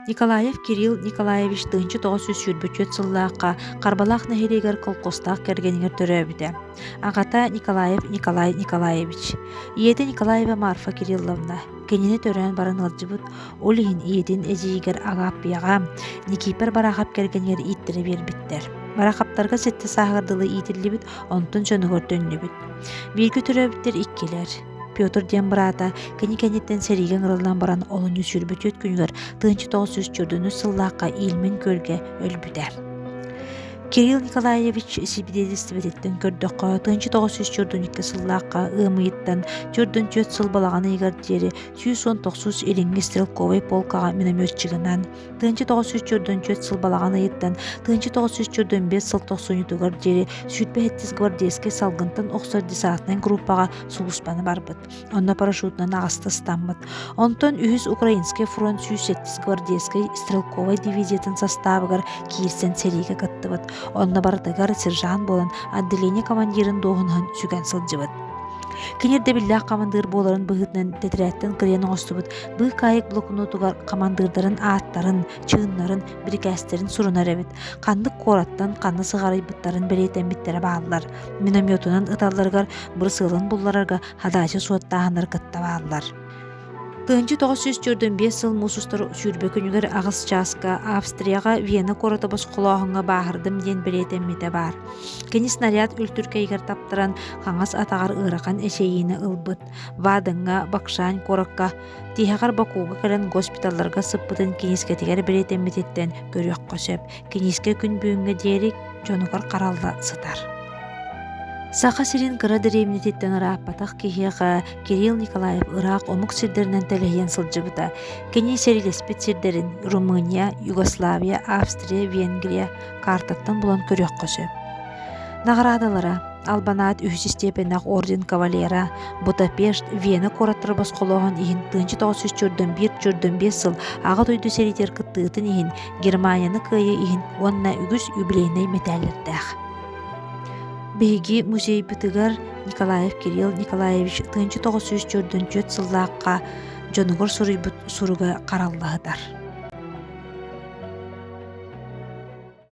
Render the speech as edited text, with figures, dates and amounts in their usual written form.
Николаев Кирилл Николаевич 1924 сыллаахха Харбалаах нэһилиэгэр колхозтаах кэргэнигэр төрөөбүтэ. Аҕата Николаев Николай Николаевич. Ийэтэ Николаева Марфа Кирилловна. Кинини төрөөн баран ыалдьыбыт, ол иһин ийэтин эдьиийигэр Агааппыйаҕа Никииппэр Бараахап кэргэнигэр ииттэрэ биэрбиттэр. Бараахаптарга сэттэ сааһыгар дылы иитиллибит, онтон дьонугар төннүбүт. Бииргэ төрөөбүттэр иккилэр. Петр диэн быраата кини кэнниттэн сэриигэ ыҥырыллан баран олунньу 24 күнүгэр 1944 сыллаахха Ильмень күөлгэ өлбүтэ. Кирилл Николаевич сибидиэтэлистибэтиттэн көрдөххө, 1942 сыллаахха ыам ыйыттан 44 сыл балаҕан ыйыгар диэри 119 илиҥҥи стрелковай полкаҕа минометчигынан, 1944 сыл балаҕан ыйыттан 1945 сыл тохсунньутугар диэри 27 гвардейскай салгынтан охсор десантнай группаҕа сулууспаны барбыт. Онно парашютунан аҕыста ыстаммыт. Онтон үһүс Украинскай фронт 107 гвардейскай стрелковай дивизиятын састаабыгар киирсэн сэриигэ кыттыбыт. Онно барытыгар сержант буолан отделение командирын дуоһунаһын сүгэн сылдьыбыт. Кини ирдэбиллээх хамандыыр буоларын быһыытынан тэтэрээттэн кырыйан оҥостубут быыкаайык блокнотугар хамандыырдарын ааттарын, чыыннарын, бирикээстэрин сурунар эбит. Ханнык куораттан ханна сыҕарыйбыттарын бэлиэтэммиттэрэ бааллар. Минометунан ыталларыгар бырысыалын булларарга хадаачы суоттааһыннар кытта бааллар. 1945 сыл муус устар 20 күнүгэр аҕыс чааска Австрияҕа Вена куората босхолооһуҥҥа бааһырдым диэн бэлиэтэммитэ баар. Кини снаряд үлтүркэйигэр таптаран хаҥас атаҕар ыарахан эчэйиини ылбыт. Вадыҥҥа, Бакшань куоракка, тиһэҕэр Бакуга кэлэн госпиталларга сыппытын киниискэтигэр бэлиэтэммититтэн көрүөххэ сөп. Киниискэ күн бүгүҥҥэ диэри дьонугар харалла сытар. Саха сирин кыра дэриэбинэтиттэн ырааппатах киһиэхэ Кирилл Николаев ыраах омук сирдэринэн тэлэһийэн сылдьыбыта. Кини сэриилэспит сирдэрин Румыния, Югославия, Австрия, Венгрия картаттан булан көрүөххэ сөп. Наҕараадалара Албанаат үһүс истиэпэннээх орден кавалера, Будапешт, Вена куораттары босхолооһун иһин 1941-45 сыл Аҕа дойду сэриитигэр кыттыытын иһин Германияны кыайыы иһин уонна үгүс юбилейнай мэтээллэрдээх. Биһиги музейбытыгар Николаев Кирилл Николаевич 1944 сыллаахха дьонугар суруйбут суруга харалла сытар.